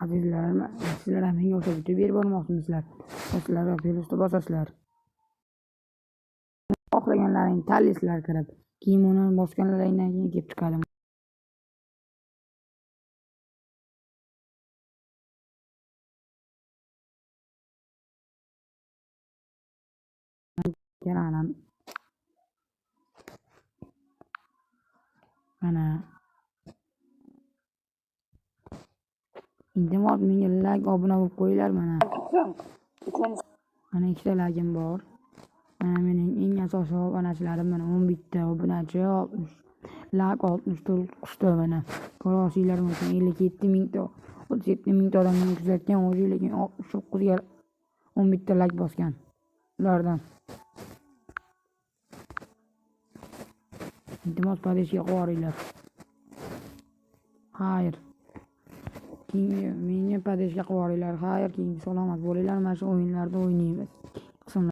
Azizlarim, sizlar ham menga o'xshab video berib bormoqchimisizlar? Sizlar plusni bosasizlar. Xohlaganlaringni tanlaysizlar kirib. Keyin uni bosganlaringdan keyin kelib chiqadi. Kanalim. Mana. Iltimos menga like, obuna bo'lib qo'yinglar mana. Mana ikkita like'im bor. Mana mening eng asosiy obunachilarim mana 11 ta obunachi, 60 like, 69 ta mana. Ko'ra olsanglar mumkin 57 mingta, 37 mingta odam meni kuzatgan, o'zi lekin 69 ga 11 ta like bosgan ulardan. Iltimos podpиска qilib yuboringlar. Xayr. Keyingi menga podpиска qilib yuboringlar. Xayr, keyingi salomat bo'linglar. Mana shu o'yinlarda o'ynaymiz.